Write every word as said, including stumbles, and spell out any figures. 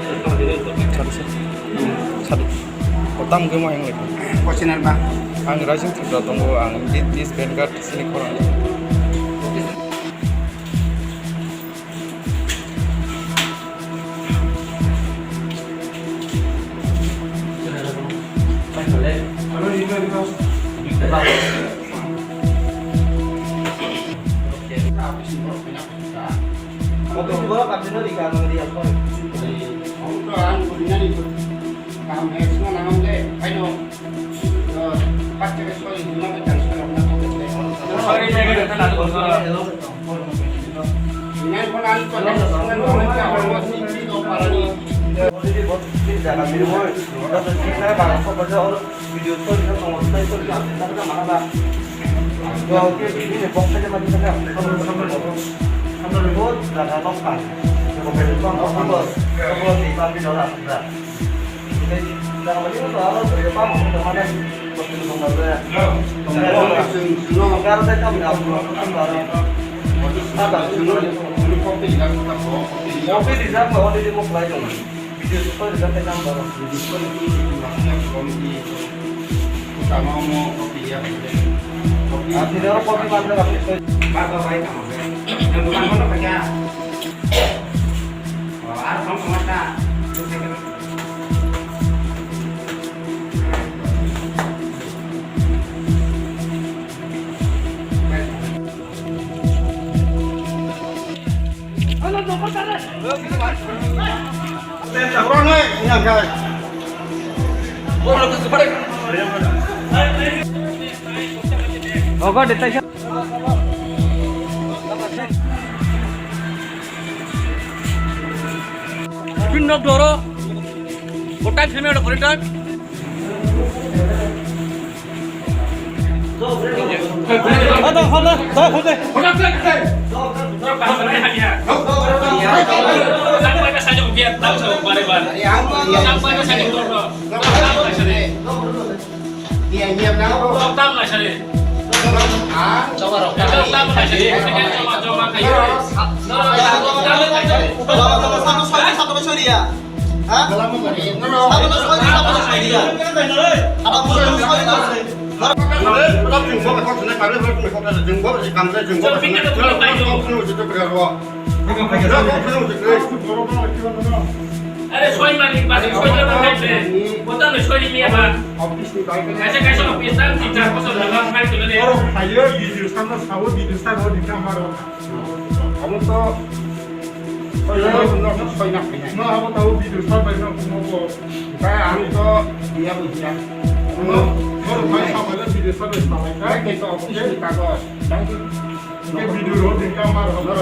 Sadu, sadu. Kotam ke mo heng lagi. Kosinar ba? Ang Rajiv Tripura tongo, ang di-, this Vanguard sini korang. Video story no tongo, story story no tongo, mana ba? Yo, ke bini bok khe ma di khe. Sambil sambil sambil sambil bot jaga bok kan. Ko bel bang bok bos. Ko di bang di dora. Jaga bini to aro to pa mo to mana. Ko tu dong ba. Yo. Karo de kam na ko. Ada. Kopi di jaga ko di mo play dong. Video story ka khe number. Video story ki ni ma khe kom di. Tamo mo kopi ya. Kopi. Asli oro kopi bandar asli. Ba ba bai tamo. Yang bukan kono kaya. Wah, ar kom kemana? Bini nok doro. Kotai simi ada koridor. Are soi mani basi soi jona khaise. Bota no soi ni ba. Office ni bai kene. Kaisa kaisa office tang tin char bosor jona khai tole de. Oro khayo video samno sawo video samno di kamaro. Amo to soi na soi na khainai. No, amo to video sa bai no mo ko. Ba ang to dia bujiya. No, oro khai sa bai video sa bai sa bai. Ba ke to office ni kago. Thank you. Ke video ro di kamaro.